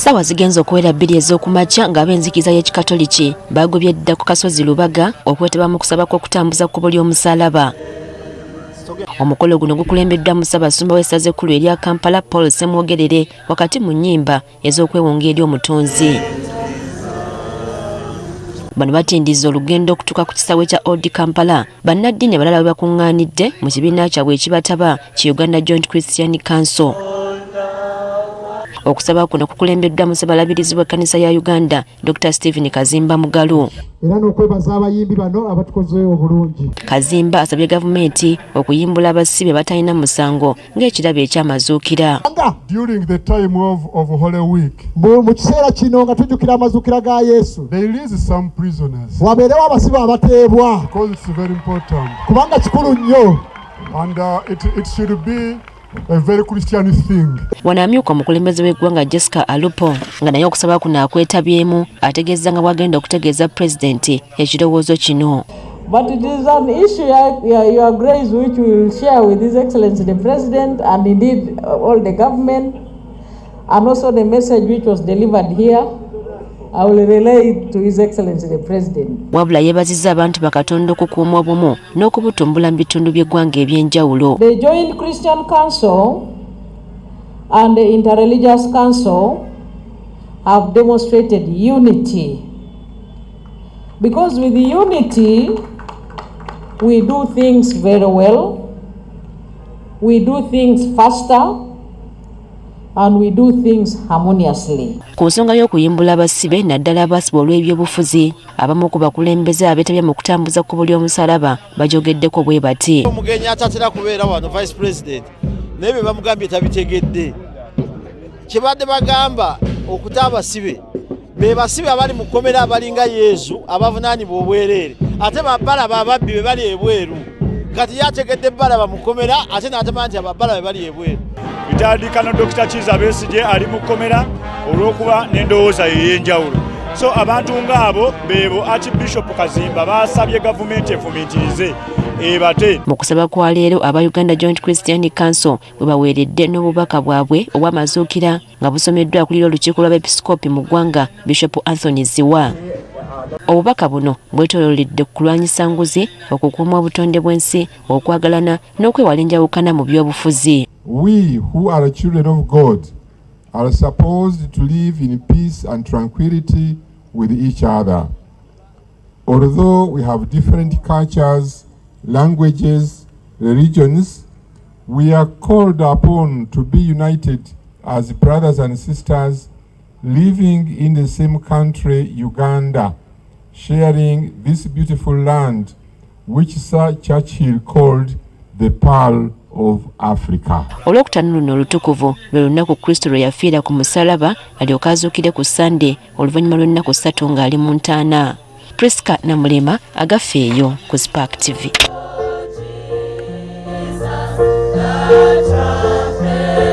Essaawa zigenze okuwera 2 ez'okumakya ng'ab'enzikiriza y'Ekikatoliki bagobye dda ku kasozi Lubaga okwetaba mu kusaba kw'okutambuza kkubo ly'omusaalaba. Omukolo guno gukulembeddwamu Ssaabasumba w'essaza ekkulu erya Kampala Paul Ssemwogerere wakati mu nnyimba ez'okwewunga eri omutonzi. Bano batindiza olugendo okutuuka ku kisaawe kya Old Kampala bannaddiini abalala we bakuŋŋaanidde mu kibiina kyabwe ekibataba ki Uganda Joint Christian Council. Okusaba kuno kukulembeddwamu Ssabalabirizi w'ekkanisa ya Uganda Dr. Stephen Kazimba Mugalu. Era n'okwebaza abayimbi bano abatukoze obulungi. Kazimba asabye gavumenti okuyimbula abasibe abatalina musango ng'ekirabo eky'amazuukira. During the time of Holy Week, Mu kiseera kino nga tujjukira amazuukira ga Yesu, they release some prisoners. Wabeerewo abasibe abateebwa. Because it's very important. Kubanga kikulu nnyo. And it should be a very Christian thing. Wano amyuka omukulembeze w'eggwanga Jessica Alupo nga naye okusaba kuno akwetabyemu ategeeza nga bw'agenda okutegeeza pulezidenti ekirowoozo kino. But it is an issue, Your Grace, which we will share with His Excellency the President and indeed all the government, and also the message which was delivered here. I will relay it to His Excellency the President. Wabula yeebazizza abantu ba Katonda okukuuma obumu n'okubutumbula mu bitundu by'eggwanga eby'enjawulo. The Joint Christian Council and the Interreligious Council have demonstrated unity. Because with unity, we do things very well, we do things faster, and we do things harmoniously. Ku nsonga y'okuyimbula abasibe naddala abasibwa olw'ebyobufuzi, abamu ku bakulembeze abeetabye mu kutambuza kkubo ly'omusaalaba bajogeddeko bwe bati. Omugenyi atatera kubeera wano Vice President naye bye bamugambye tabitegedde. Kye badde bagamba okuta abasibe be basibe abali mu kkomera abalinga Yezu abavunaanibwa obwereere, ate babalaba ababbi be bali ebweru. Kati yategedde balaba mu kkomera ate n'atamanya nti ababalaba be bali ebweru. Bitandika no Dr. Kizza Besigye ali mu kkomera olw'okuba n'endowooza ye ey'enjawulo. So abantu ng'abo beebo Archbishop Kazimba baasabye gavumenti efumiitirize ebate. Mu kusaba kwa leero aba Uganda Joint Christian Council we baweeredde n'obubaka bwabwe obw'amazuukira nga busomeddwa akulira olukiiko lw'abeepisikoopi mu ggwanga Bishop Anthony Zziwa. Obubaka buno bwetoololedde ku kulwanyisa nguzi, okukuuma obutonde bw'ensi, okwagalana n'okwewala enjawukana mu by'obufuzi. We who are children of God are supposed to live in peace and tranquility with each other. Although we have different cultures, languages, religions, we are called upon to be united as brothers and sisters living in the same country, Uganda, sharing this beautiful land which Sir Churchill called the Pearl of Africa. Olwokutaano luno olutukuvu lwe lunaku Kristo lwe yafiira ku musaalaba alyoke azuukire ku Ssande oluvannyuma lw'ennaku 3 ng'ali mu ntaana. Priska Namulema, Agafeeyo ku Spark TV.